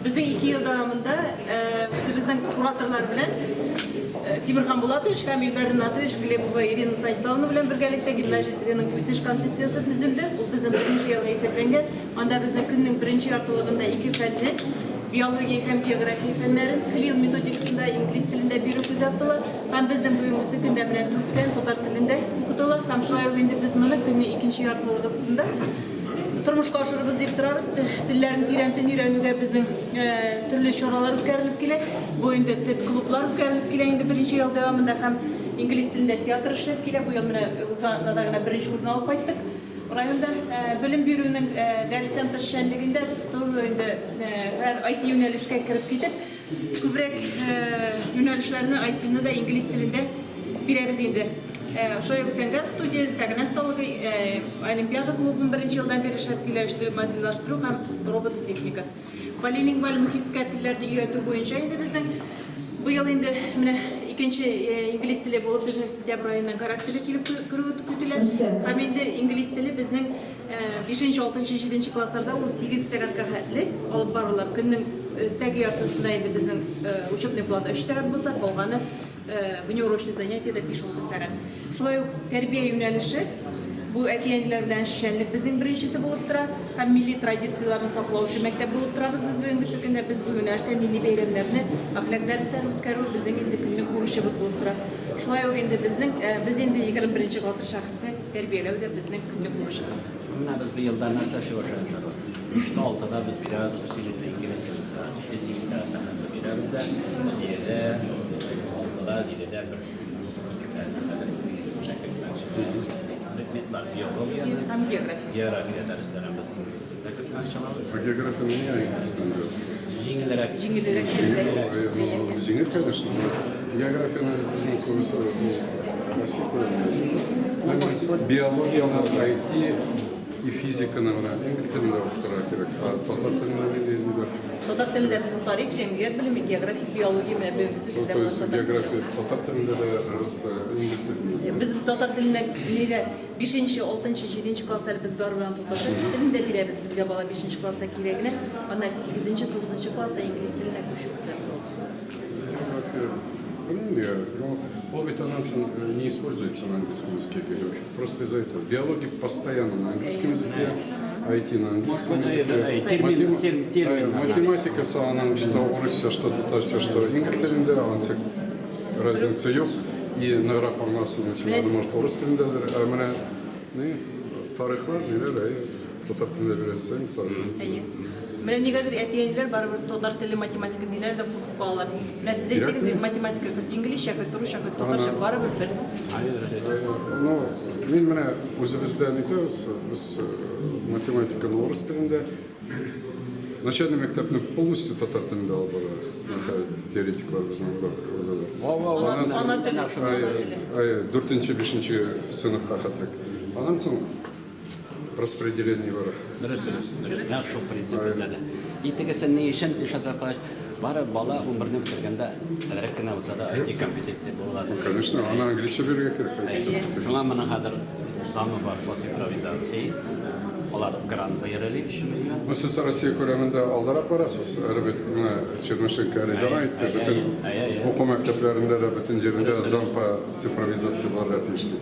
Безнең 2 ел дәвамында үзебезнең кураторлар белән Тимерхан Булатович һәм Илдар Ринатович Глебова Ирина Станиславовна белән бергәлектә гимназия теленең үсеш концепциясе төзелде. Ул безнең беренче елга исәпләнгән. Анда безнең көннең беренче яртылыгында ике фәнне, биология һәм география фәннәрен Клил методикасында инглиз телендә бирү күздә тотыла. Һәм безнең бүгенгесе көндә менә дүрт фән татар телендә укытыла. Һәм шулай ук инде без моны көннең икенче яртылыгыбызында тормышка ашырырбыз дип торабыз. Телләрне тирәнтен өйрәнүгә безнең төрле чаралар үткәрелеп килә. Бу инде тет клублар үткәрелеп килә инде берничә ел дәвамында һәм инглиз телендә театр эшләп килә. Бу ел менә узган атнада гына беренче урын алып кайттык районда. Белем бирүнең дәрестән тыш эшчәнлегендә тоже инде һәр IT юнәлешкә кереп китеп, күбрәк юнәлешләрне IT-ны да инглиз телендә бирәбез инде. Шулай ук сәнгать студия, сәхнә осталыгы, олимпиада клубын беренче елдан бирле эшләп килә, өчте модельлаштыру һәм робототехника. Полилингваль мохиткә телләрне өйрәтү буенча инде безнең быел инде менә икенче инглиз теле булып безнең сентябрь аеннан гарәп теле килеп керүе көтелә. Һәм инде инглиз теле безнең бишенче, алтынчы, җиденче классларда ул 8 сәгатькә хәтле алып барыла. Көннең өстәге яртысында инде безнең учебный планда 3 сәгать булса, калганы внеурочный занятиедә 5-6 сәгать. Шулай ук тәрбия юнәлеше, бу әти-әниләр белән эшчәнлек безнең беренчесе булып тора һәм милли традицияләрне саклаучы мәктәп булып торабыз без бүгенгесе көндә. Без бу юнәлештә милли бәйрәмнәрне, әхлак дәресләрен үткәрү безнең инде көнлек бурычыбыз булып тора. Шулай ук инде безнең, без инде 21 гасыр шәхесе тәрбияләү дә безнең көнлек бурычыбыз. Менә без быелда нәрсә эшли башладык? Өчтә, алтыда без бирәбез усиленный инглиз телен сәгать җиде, сигез сәгатьтә хәтле бирәбез дә, җидедә, алтыда, җидедә бер ике дәрескә хәтле инглиз теленә кертмәкче булабыз. Предметлар биологияне һәм география. География дәресләрен без инглиз телендә кертмәкче булабыз. Ә географияне нигә инглиз телендә укытасыз? Җиңелрәк. Җиңелрәк. Җиңел, җиңел, конечно, но географияне безнең күбесе ул Россия күләмендә. Биологияне, IT и физиканы менә инглиз телендә укытырга кирәк. Ә татар телендә нинди ниләр? Татар телендә безнең тарих, җәмгыять белеме, география, биология менә бүгенгесе Ну, көндә то есть татар телендә. география татар телендә дә, рус та, инглиз телендә дә. Без татар теленә нидә бишенче, алтынчы, җиденче класста әле без барыбер аны татарча телендә бирәбез. Безгә бала бишенче класста кирәк генә. Аннары сигезенче, тугызынчы класста инглиз теленә күчү күзәтелә. География, белмим, ну, ул бит аннан соң не используется на английском языке география. Просто из-за этого. Биология постоянно на английском языке, IT на английском языке. Математика аның что урысча, что татарча, что инглиз телендә, анысы разница юк. И ныграк аңласын өчен, аны может урыс телендәдер. Ә менә ни тарихлар, ниләр, әйе, татар телендә бирәсең, тарих. Әйе. Менә нигәдер әти-әниләр барыбер татар теле, математика диләр дә куркып калалар. Менә сез әйттегез бит, математика хоть инглизчә, хоть русча, хоть татарча, барыбер бер. Ну, мин менә үзебездә нитәбез, без математиканы урыс телендә, начальный мәктәпне полностью татар телендә алып бара. Теоретиклар безнең уйлап. Ана теле. Дүртенче, бишенче сыйныфка хәтлек. Аннан соң распределение бара. Дөрес, дөрес, дөрес. Нәкъ шул принцип бездә дә. И тегесе ни өчен, Илшат Рафаевич, бары бала 11-не бетергәндә әзрәк кенә булса да IT компетенция була. Ну, конечно, аны английча бирергә кирәк. Шуңа моның хәзер замы бар по цифровизации. Алар грант бирели 3 миллион. Ну, сез Россия күләмендә алдарак барасыз. Әле бит менә Чернышенко әле җана әйтте, бөтен уку мәктәпләрендә дә, бөтен җирендә зам по цифровизации булырга тиеш дип.